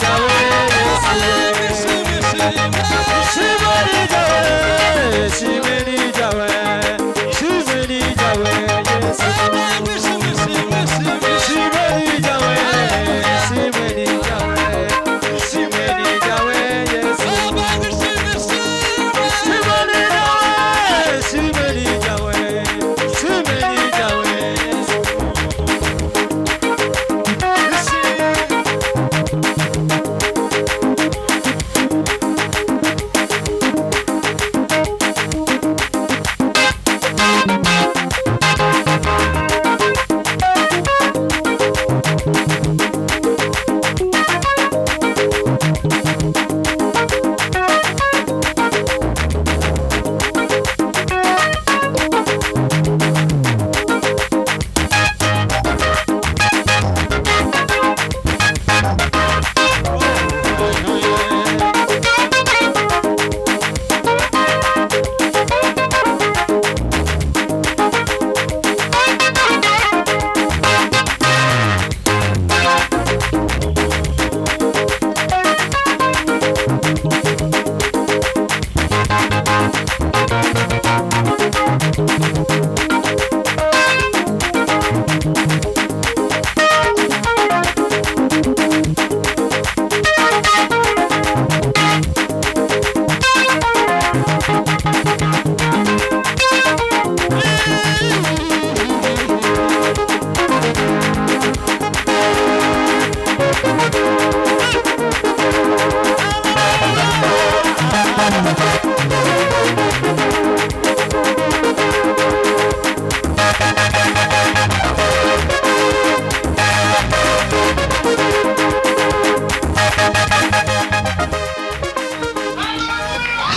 Ryawe Yesu, ishimwe ni ryawe, ishimwe ni ryawe, ishimwe ni ryawe Yesu, ishimwe ni ryawe, ishimwe ni ryawe, ishimwe ni ryawe Yesu, ishimwe ni ryawe, ishimwe ni ryawe, ishimwe ni ryawe Yesu. Ishimwe.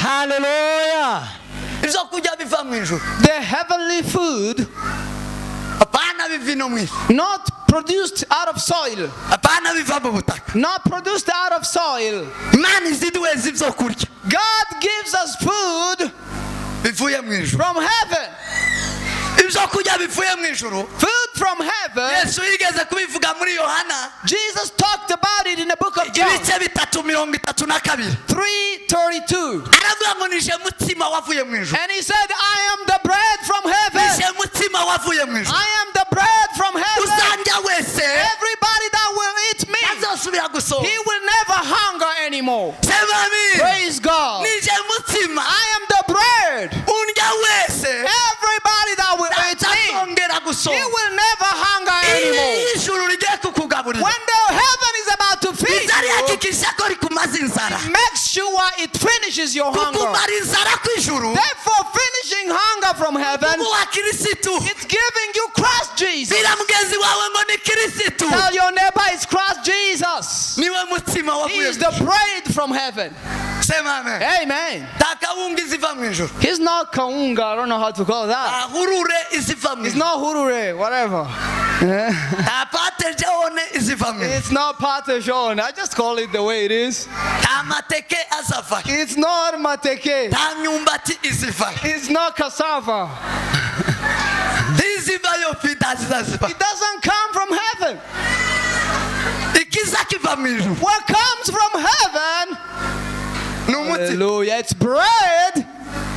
Hallelujah. Ibyo kurya biva mu ijuru. The heavenly food, Apana biva ino mu isi. Not produced out of soil, Apana biva mu butaka. Not produced out of soil. Imana iziduheza ibyo kurya God gives us food bivuye mu ijuru. From heaven. Ibyo kurya bivuye mu ijuru. Food from heaven. Yesu yigeze kubivuga muri Yohana Jesus talked about it in the book of John ibice bitatu mirongo itatu na kabiri. 3:32. Aravuga ngo nije mutsima wavuye mu ijuru. And he said, "I am the bread from heaven." Nije mutsima wavuye mu ijuru. I am the bread from heaven. Uzandya wese Everybody that will eat me, ntazosubira gusonza. He will never hunger anymore. Sema amen. Praise God. Nije mutsima. I am the bread. Undya wese Everybody that will eat me, ntazongera he gusonza. Will never hunger anymore. Iyo ijuru rigiye kukugaburira When the heaven is about to feed riza you, rihakikisha ko rikumaza inzara. Make sure it finishes your hunger. Kukumara inzara kw'ijuru Therefore, finishing hunger from heaven, kuguha Kirisitu. It's giving you Christ Jesus. Bwira mugenzi wawe ngo ni Kirisitu. Tell your neighbor it's Christ Jesus. Niwe mutsima He wavuye is the bread from heaven. Sema amen. Amen. Nta kawunga iziva mu ijuru. He's not kaunga. I don't know how to call that. Nta hurure iziva mu It's ijuru. not hurure, whatever. Nta pâte jaune iziva mu ijuru. It's not pâte jaune. I just call it the way it is. Nta mateke azavayo. It's not mateke. Nta myumbati izivayo. It's not cassava. Ntizivayo fida zizaziva. It doesn't come from heaven. Ikiza kiva mu ijuru What comes from heaven, ni umutsima hallelujah, it's bread,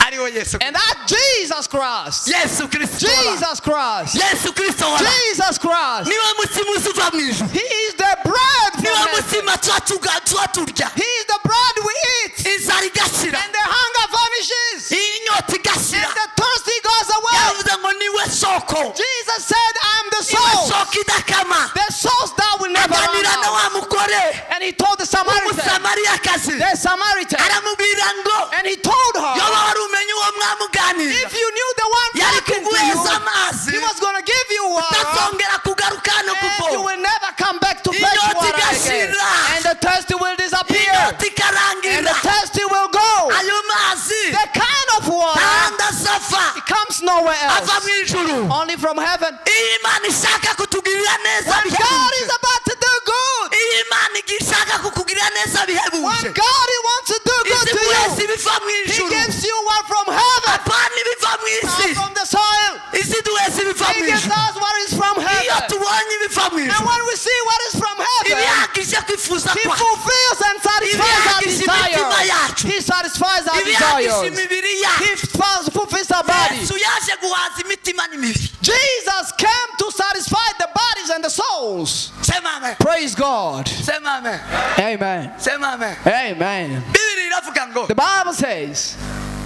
ariwo Yesu. And that Jesus Christ. Yesu Kristo. Jesus Christ. Yesu Kristo wala. Jesus Christ. Niwe mutsima uzuva mu ijuru. He is the bread from Niwe heaven. Mutsima tuba tuba turya. He is the bread we eat. Inzara igashira. And the hunger vanishes. Inyota igashira. And the thirsty goes away. Yavuze ngo niwe soko. Jesus said, "I am the Niwe source." soko idakama. The source that will never run Aganira na out. Wa mugore And he told the Samaritan. w'Umusamariyakazi. The Samaritan. Aramubwira ngo And he told her, yoba wari umenye uwo mwamuganira if you knew the one yari talking to kuguheza you, amazi he was going to give you water. utazongera kugaruka hano And you kuvoma. will never come back to fetch Inyota water again. igashira. And the thirsty will disappear. Inyota And the ikarangira. thirsty will go. Ayo mazi The kind of water, ntahandi azava it comes nowhere ava else. mu ijuru. Only from heaven. Iyo Imana ishaka kutugirira neza When God is bihebuje. About to do good, Iyo Imana ishaka kukugirira neza bihebuje when God he wants to do good to iziguheza you, ibiva mu He ijuru gives you what from heaven, apana ibiva mu isi. Not from the soil. Iziduheza ibiva He mu gives ijuru. us what is from Iyo heaven. tubonye ibiva mu And ijuru when we see what is from heaven, ibihagije ko kwifuza He kwacu. Fulfills and satisfies our Ibihagije imitima desires. yacu. He satisfies our Ibihagije desires. imibiri He yacu. fulfills our body. Yesu yaje guhaza imitima n'imibiri. Jesus came to satisfy the bodies and the souls. Sema amen. Praise God. Sema amen. Amen. Sema amen. Amen. Bibiri iravuga ngo The Bible says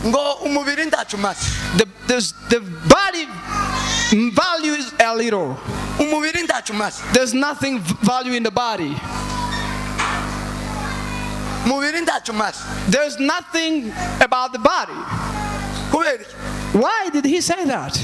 ngo umubiri ntacyo umaze. the body values a little. Umubiri ntacyo umaze. There's nothing value in the body. Umubiri ntacyo umaze. There's nothing about the body. Kubera iki? Why did he say that?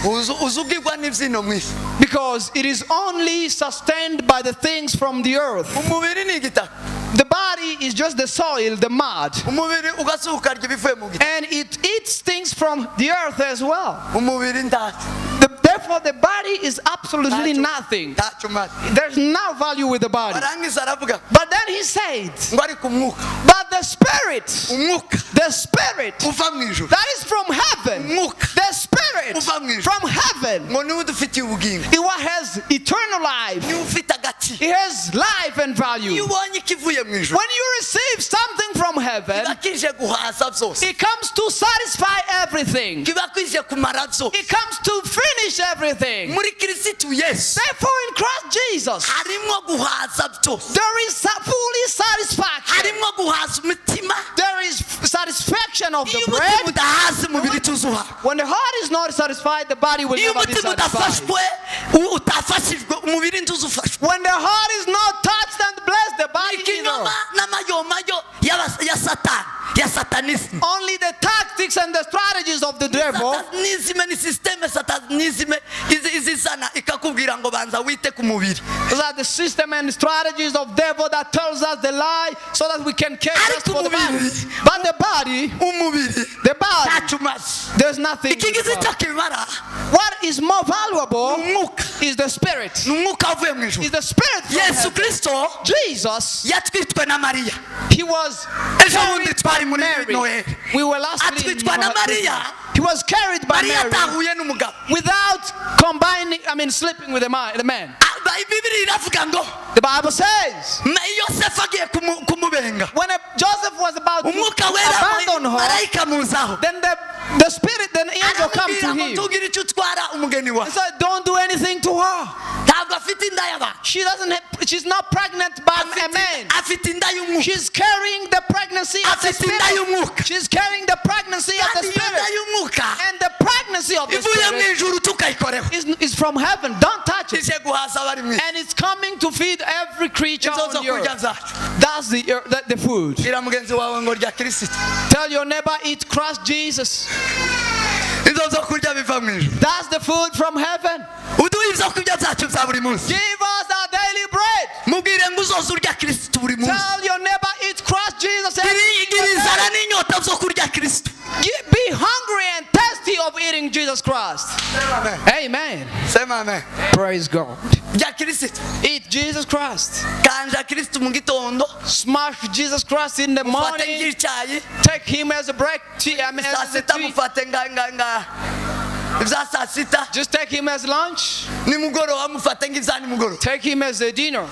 Uzi ubwirwa n'ibyino mu isi. Because it is only sustained by the things from the earth. Umubiri ni igitaka. The body is just the soil, the mud, Umubiri ugasuka ukarya ibivuye mu gitaka. And it eats things from the earth as well. Umubiri ntacyo. Therefore, the body is absolutely nothing. Ntacyo umaze. There's no value with the body. Arangiza aravuga But then he said, ngo ariko umwuka, but the spirit, umwuka the spirit uva mu ijuru, that is from heaven, umwuka the spirit uva mu ijuru from heaven, ngo niwe udufitiye ubugingo, it what has eternal life. Niwe ufite agaciro. It has life and value. Iyo ubonye ikivuye mu ijuru, When you receive something from heaven, kiba kije guhaza byose, it comes to satisfy everything. Kiba kije kumara byose. It comes to finish everything. Muri Kirisitu Yesu Therefore, in Christ Jesus, harimo guhaza byose, there is fully satisfaction. Harimo guhaza umutima. There is satisfaction of Iyo the umutima bread. udahaza, umubiri tuzuha. When the heart is not satisfied, the body will Iyo never be umutima satisfied. udafashwe utafashijwe, umubiri ntuzufashwe. When the heart is not touched and blessed, the body either. Ikinyoma n'amayomayo ya Satani, ya satanisme. Only the tactics and the strategies of the devil. Satanisme ni système, satanisme izizana ikakubwira ngo banza wite ku mubiri. Those are the system and strategies of devil that tells us the lie so that we can care just for the body. But the body, Umubiri the body, ntacyo umaze. there's nothing Iki with the ngizi body. cyo kibara What is more valuable umwuka is the spirit. ni umwuka wavuye mu ijuru. Is the spirit from Yesu heaven. Kirisito Jesus, yatwitwe na Mariya. he was Ejo bundi carried twari by muri Mary. Noheli. We were lastly in Atwitwa na Mariya. He was carried by Mariya Mary atahuye n'umugabo. Without combining, I mean, sleeping with the man. Ah, Bibiliya iravuga ngo The Bible says Yosefu agiye kumubenga, when Joseph was about to Umwuka Wera abandon her, marayika amuzaho, then the spirit, then angel come to aramubwira ngo him. ntugire icyo utwara umugeni wawe. He said, "Don't do anything to her." Ntabwo afite inda y'abantu. She doesn't have, she's not pregnant by a man. Afite inda y'umwuka. She's carrying the pregnancy of the Afite inda spirit. y'umwuka. She's carrying the pregnancy of the Kandi iyo nda spirit. Y'umwuka And the pregnancy of the ivuye mu spirit ijuru tukayikoreho, is from heaven. Don't touch it. ije guhaza abari mu isi. And it's coming to feed every creature Izo on zo the kurya earth. zacu. That's the food. Bwira mugenzi wawe ngo rya Kirisito. Tell your neighbor, "Eat Christ Jesus." Izo zo kurya biva mu ijuru. That's the food from heaven. Uduhe ibyo kurya byacu bya buri munsi. Give us our daily bread. Mubwire ngo uzoze urya Kirisito buri munsi. Tell your neighbor, "Eat Christ Jesus every Gira inzara day." n'inyota byo kurya Kirisito. Be hungry and thirsty of eating Jesus Christ. Amen. Sema amen. Praise God. Rya Kirisito. Eat Jesus Christ. Kanja Kirisito mu gitondo. Smash Jesus Christ in the Mufate morning. nk'icyayi. Take him as a break tea. I mean, Saa as a sita tea. mufate nga ibya saa sita. Just take him as lunch. Nimugoroba mufate nk'ibya nimugoroba. Take him as a dinner.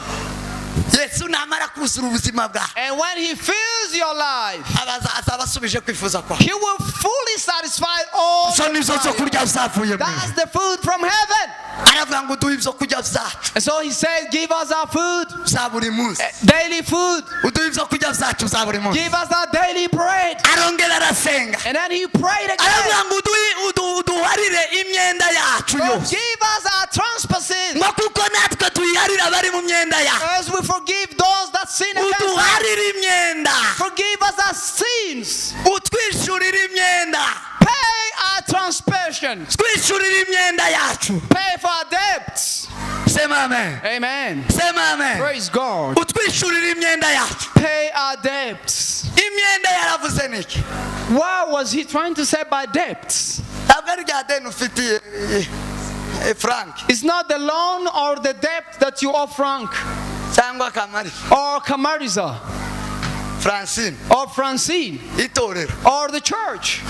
Yesu namara kuzura ubuzima bwawe, And when he fills your life, abaza azaba asubije kwifuza kwawe. He will fully satisfy all. Izo nizo zo kurya zavuye mu ijuru. That's the food from heaven. Aravuga ngo uduhe ibyo kurya byacu And so he said, "Give us our food, bya buri munsi. Daily food. Uduhe ibyo kurya byacu bya buri munsi." Give us our daily bread." Arongera arasenga. And then he prayed again. Aravuga ngo uduhe uduharire imyenda yacu "Lord, yose, give us our trespasses ngo kuko natwe tuyiharira abari mu myenda yacu. As we forgive those that sin against us." Uduharire imyenda. Forgive us our sins. Utwishyurire imyenda. Pay our transgressions. Twishyurire imyenda yacu. Pay for our debts. Sema amen. Amen. Sema amen. Praise God. Utwishyurire imyenda yacu. Pay our debts. Imyenda yaravuze niki? What was he trying to say by debts? Ntabwo ari rya deni ufitiye Frank It's not the loan or the debt that you owe Frank cyangwa Kamari, or Kamariza Francine, or Francine itorero. Or the church.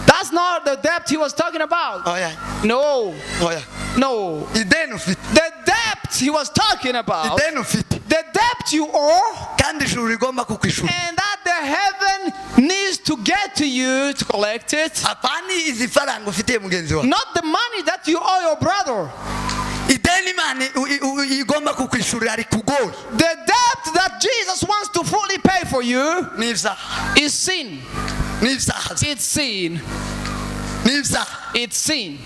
That's not the debt he was talking about. Oya. No, Oya. No. Ideni ufite, The debt he was talking about, ideni ufite, The debt you owe, kandi ijuru rigomba kukwishura. And that the heaven needs to get to you to collect it. Apana izi faranga ufitiye mugenzi wawe. Not the money that you owe your brother. Ideni Imana igomba kukwishurira rikugoye. The debt that Jesus wants to fully pay for you Ni ibyaha. Is sin. Ni ibyaha. It's sin. Ni ibyaha. It's sin.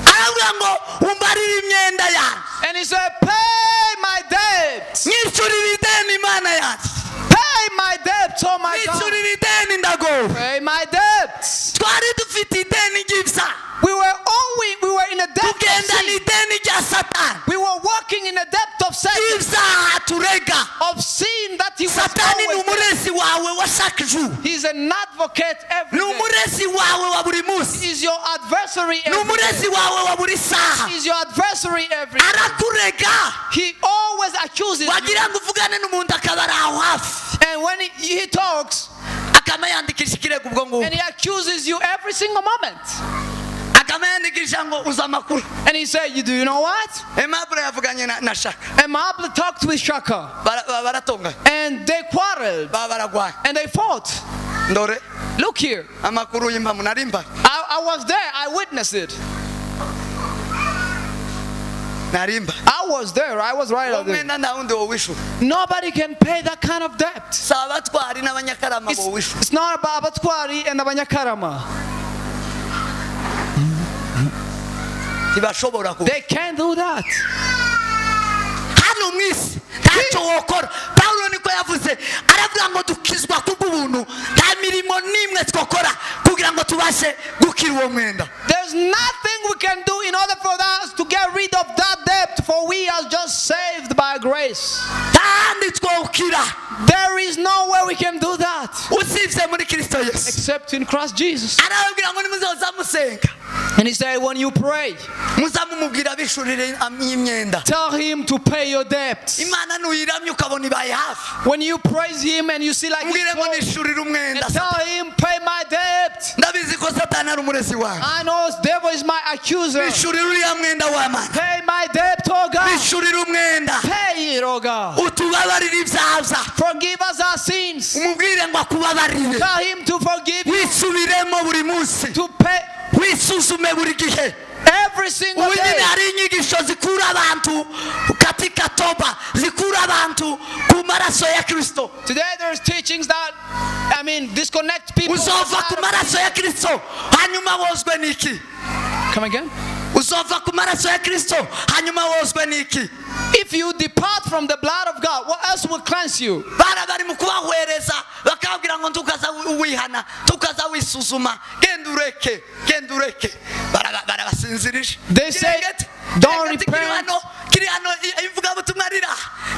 Aravuga ngo umbarire imyenda yanjye. And he said, "Pay my debt. Nyishyurira ideni Imana yanjye. Pay my debt, oh my God. Nyishyurira ideni ndagowe. Pay my debts." Twari dufite ideni ry'ibyaha. We were in a debt of Tugendana sin. Ideni rya Satani. We were walking in a depth of sin, Ibyaha turega. Of sin that he was Satani ni always. Umurezi wawe wa chaque jour. He's an advocate every Ni day. Umurezi wawe wa buri munsi. He's your adversary Ni every day. umurezi wawe wa buri saha. He's your adversary every day. Arakurega. He always accuses you. Wagira ngo uvugane n'umuntu akaba ari aho hafi. And when he talks Akaba yandikisha ikirego ubwo ngubwo. And he accuses you every single moment. Akaba yandikisha ngo uza amakuru. And he said, "You do you know what?" Aimable yavuganye na Shaka. Aimable talked with Shaka Baratonganye. And they quarreled Baba baragwaye. And they fought. Ndore. Look here. Amakuru y'impamu narimba. I was there. I witnessed it. Narimba. I was there. I was right out there. Umwenda nta wundi wowishura. Nobody can pay that kind of debt. Si abatwari n'abanyakarama It's, bowishura. it's not about Abatwari and Abanyakarama. Ntibashobora ku They can't do that. Hano mu isi ntacyo wokora. Pawulo niko yavuze, aravuga ngo dukizwa kubw'ubuntu, nta mirimo n'imwe twakora kugira ngo tubashe gukira uwo mwenda. There's nothing we can do in order for us to get rid of that debt, for we are just saved by grace. Nta handi twawukira. There is no way we can do that usibye muri Kristo Yesu. Except in Christ Jesus. Arababwira ngo nimuzoza musenga, And he said, when you pray, muzamumubwira bishurire imyenda. Tell him to pay your debts. Imana nuyiramye ukabona ibaye hafi, When you praise him and you see like mbwire he's ngo close, nishurire umwenda. And tell him, "Pay my debt." Ndabizi ko Satani ari umurezi wawe. I know devil is my accuser. Nishurire uriya mwenda w'amana. Pay my debt, oh God. Nishurire umwenda. Pay it, oh God. Utubabarire ibyaha byawe. Forgive us our sins. Umubwire ngo akubabarire. Tell him to forgive you, Wisubiremo buri munsi. To pay Wisuzume buri gihe. Every single Ubu nyine day. hari inyigisho zikura abantu katika toba, zikura abantu ku maraso ya Kristo. Today there's teachings that, I mean, disconnect people. Uzova ku maraso ya Kristo hanyuma wozwe n'iki? Come again? Uzova ku maraso ya Kristo hanyuma wozwe n'iki? If you depart from the blood of God, what else will cleanse you? Bara bari mu kubahwereza bakababwira ngo tukaza wihana, tukaza wisuzuma, genda ureke, genda ureke. Barabasinzirije. They say, "Don't Kiringeti kiri repent." hano, kiri hano ivugabutumwa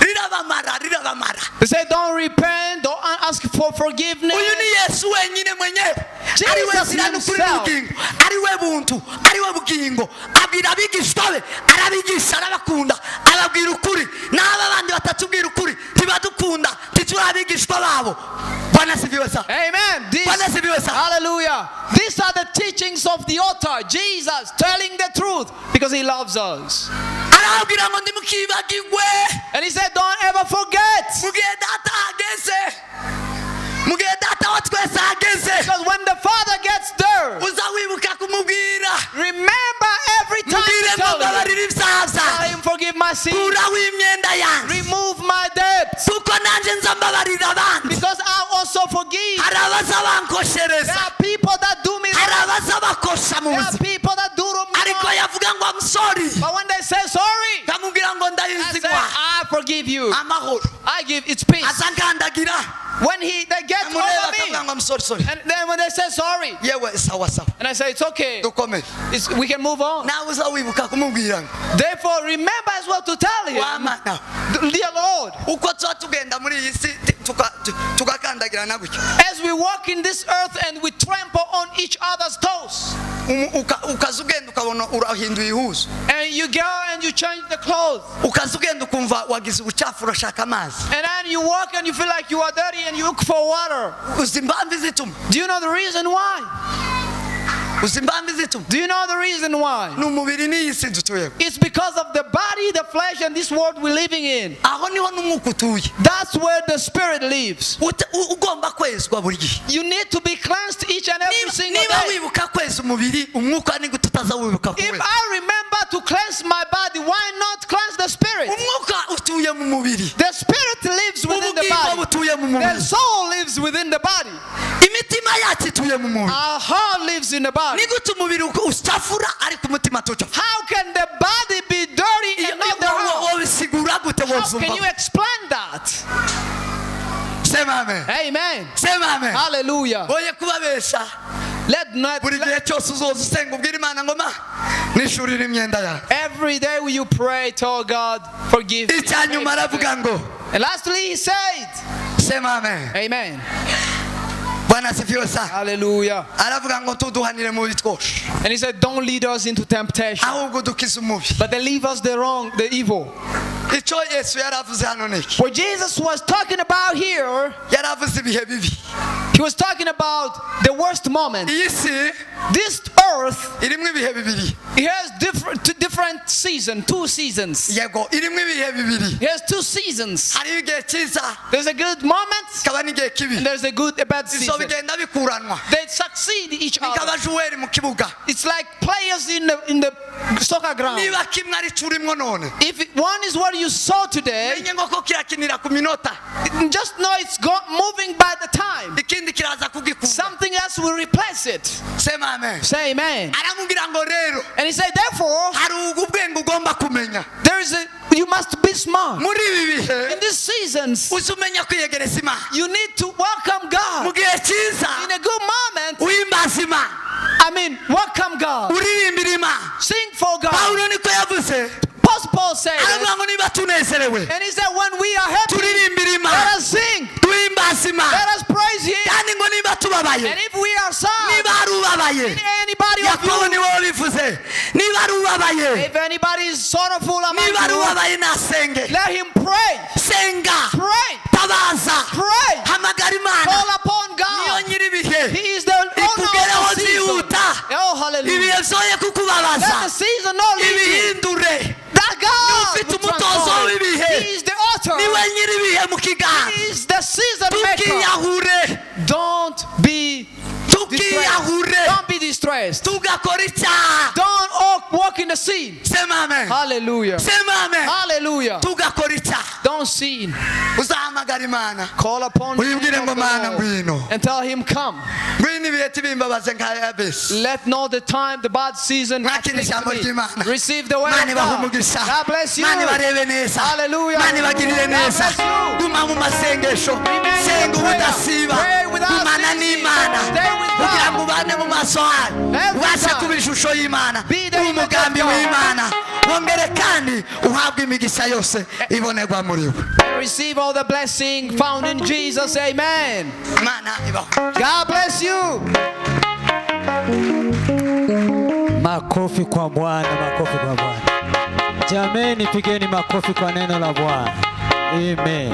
rirabamara, rirabamara. They say, "Don't repent, don't ask for forgiveness." Uyu ni Yesu wenyine mwenyewe Jesus ari we nzira n'ukuri himself. n'ubugingo, ari we buntu, ari we bugingo. Abwira abigishwa be, arabigisha, arabakunda, ababwira ukuri. N'aba bandi batatubwira ukuri ntibadukunda, ntituri abigishwa babo. Bwana asifiwe sana. Amen. This, Bwana asifiwe sana. Hallelujah. These are the teachings of the author, Jesus, telling the truth because he loves us. Arababwira ngo ntimukibagirwe. And he said, "Don't ever forget." Mu gihe data ahageze, mu gihe data wa twese ahageze, Because when the Father gets there, uza wibuka kumubwira. Remember every time Mubwire you ngo tell him, mbabarira ibyaha tell byanjye. him, "Forgive my sins, Kuraho imyenda yanjye. Remove my debts." Kuko nanjye nza mbabarira abandi. Because I also forgive. Hari abaza bankoshereza. There are people that do me Hari wrong. abaza bakosha mu There are buzima. people that do me Ariko wrong. yavuga ngo I'm sorry, But when they say sorry, nkamubwira ngo I say, ndayizigwa. "I forgive you." Amahoro. I give it's peace. Aza nkandagira. When they get Amureba over me, akavuga ngo I'm sorry, sorry. And then when they say sorry, Yewe sawa sawa. And I say it's okay, Dukomeze. We can move on. Nawe uza wibuka kumubwira ngo Therefore, remember as well to tell him, wamana. "Dear Lord," Uko tuba tugenda muri iyi si tugakandagirana gutya. As we walk in this earth and we trample on each other's toes, Ukaza ugenda ukabona urahinduye ihuzo. And you go and you change the clothes, Ukaza ugenda ukumva wagize ubucafu urashaka amazi. And then you walk and you feel like you are dirty and you look for water. Uzi impamvu izituma? Do you know the reason why? Uzi impamvu izituma? Do you know the reason why? Ni umubiri n'iyi si dutuyemo. It's because of the body, the flesh, and this world we're living in. Aho niho n'umwuka utuye. That's where the spirit lives. Ugomba kwezwa buri gihe. You need to be cleansed each and every Niba single niba day. wibuka kweza umubiri, umwuka ni gute utaza wibuka If kuweza? I remember to cleanse my body, why not cleanse the spirit? Umwuka utuye mu mubiri. The spirit lives within the Ubugingo body. butuye mu The mubiri. soul lives within the body. Imitima yacu ituye mu mubiri. Our heart lives in the body. Ni gute umubiri usafura ariko umutima tucafura? How can the body be dirty and not the heart? Wobisigura gute? How can you Wobyumva? Explain that? Sema amen. Amen. Sema amen. Hallelujah. Oye kubabesha. Let not Buri gihe cyose uzoza usenga ubwira Imana ngo ma nishurire imyenda yawe. Every day will you pray, tell God, forgive me. Icya nyuma aravuga ngo And lastly, he said, sema amen. Amen. Bwana asifiwe sana. Hallelujah. Aravuga ngo tuduhanire mu bitwosha, And he said, "Don't lead us into temptation, ahubwo dukize umubi. But deliver us the wrong, the evil." Icyo Yesu yaravuze hano ni iki? What Jesus was talking about here, Yaravuze ibihe bibi. he was talking about the worst moment. Iyi si This earth, irimo ibihe bibiri. it has different, two different season, two seasons. Yego, irimo ibihe bibiri. It has two seasons. Hariho igihe cyiza, There's a good moment hakaba n'igihe kibi. And there's a bad Izo season. bigenda bikuranwa. They succeed each Ni other. nk'abajuweri mu kibuga. It's like players in the soccer ground. Niba kimwe ari cyo urimo none, If one is what you saw today, menye ngo ko kirakinira ku minota, just know it's moving by the time. Ikindi kiraza kugikura. Something else will replace it. Sema amen. Say amen. Aramubwira ngo rero And he said, therefore, hari ubwenge ugomba kumenya there is a you must be smart. Muri ibi bihe. In these seasons, Uze umenya kwiyegereza Imana. You need to welcome Mu God. Gihe cyiza, In a good moment, uhimbaza Imana, I mean, welcome God. uririmbira Imana. Sing for God. Pawulo niko yavuze. Apostle Paul said, Aravuga ngo niba tunezerewe, and he said, when we are happy, turirimbira let Imana, us sing. duhimbaza Imana. Let us praise Him. Kandi ngo niba tubabaye, And if we are sad, niba hari ubabaye, anybody of Yakobo you, niwe wabivuze, niba ari ubabaye, if anybody is sorrowful among niba ari you, ubabaye nasenge. Let him pray. Senga. Pray. Tabaza. Pray. Hamagara Imana. Call upon Niyo God. nyir'ibihe. He is the owner Ikugereho of the season. byihuta. Oh, hallelujah. Ibihe byoye kukubabaza, Let the season not leave you. ibihindure. That God Ufite will umutozo transform. w'ibihe. He is the author. Niwe nyir'ibihe mu kiganza. He is the season maker. Tukiyahure. Don't be Tukiyahure. distressed. Don't be distressed. Tugakora icyaha. Don't walk in the sin. Sema amen. Hallelujah. Sema amen. Hallelujah. Tugakora icyaha. Don't sin. Uzahamagara Imana, Call upon the uyibwire name ngo of the Mana Lord ngwino, and tell him, "Come." Ngwino ibihe tibimbabaze nka Yabesi. Let not the time, the bad season Mwakire afflict ijambo me. ry'Imana. Receive the word Mana of ibahe God. umugisha. God bless you. Mana ibarebe neza. Hallelujah. Mana ibagirire God neza. bless you. Guma mu masengesho. Remain in Senga prayer. ubudasiba. Pray without Gumana ceasing. n'Imana Stay with God. kugira ngo ubane mu maso hayo, Every ubashe time. kuba ishusho y'Imana, Be the image of umugambi God. w'Imana, wongere kandi uhabwe imigisha yose ibonerwa muri we. And receive all the blessing found in Jesus. Amen. Imana ibaho. God bless you. Makofi kwa Bwana, makofi kwa Bwana. Jameni, pigeni makofi kwa neno la Bwana. Amen.